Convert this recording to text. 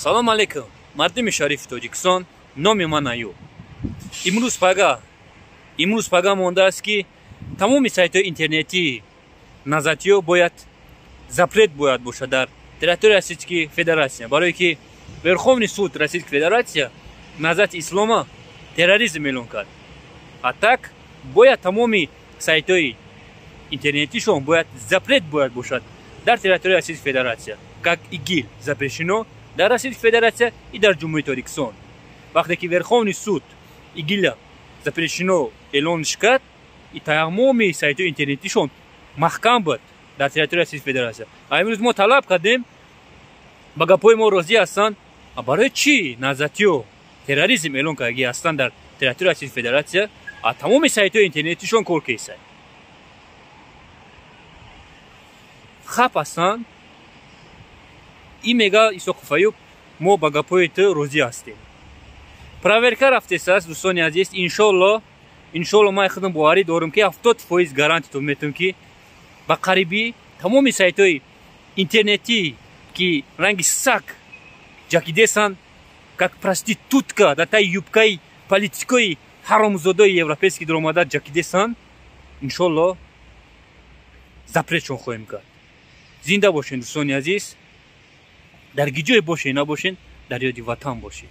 Салом алейкум, мардуми шарифи Тоҷикистон, номи ман Аюб. Имрӯз пага мондааст, ки тамоми сайтҳои интернетии Наҳзатиё бояд запрет бояд бошад дар территорияи Российской Федерация, барое ки Верховный суд Российской Федерация Наҳзати Ислома терроризм эълон кард. А так бояд тамоми сайтҳои интернетишон бояд запрет бояд бошад дар территорияи Российской Федерация, как ИГИЛ запрещено дар Российской Федерация и дар Ҷумҳурии Тоҷикистон. Вақте ки Верховный суд ИГИЛа запрещено эълонш кард, и тамоми сайтҳои интернетишон маҳкам буд дар территорияи Российской Федерация. А имрӯз мо талаб кардем, ба гапҳои мо розӣ ҳастанд. А барои чӣ наҳзатиё терроризм эълон кардагӣ ҳастанд дар территорияи Российской Федерация, а тамоми сайтҳои интернетишон кор кесад? Хап ҳастанд. И мега Исоқов Аюб, мо ба гапҳои ту розӣ ҳастем. Проверка рафтесааст, дӯстони азиз. Иншолло, иншолло, ман худам боварӣ дорам, ки 70% гарантитон метавам, ки ба қарибӣ тамоми сайтҳои интернетӣ, ки ранги сак ҷакидесанд, как проститутка дар таи юбкаи политикои ҳаромзодои европейский дуромада ҷакидесанд, иншолло, запретшон хоҳем кард. Зинда бошен, дӯстони азиз. Дар гиҷое бошед, набошен, дар ёди ватан бошед.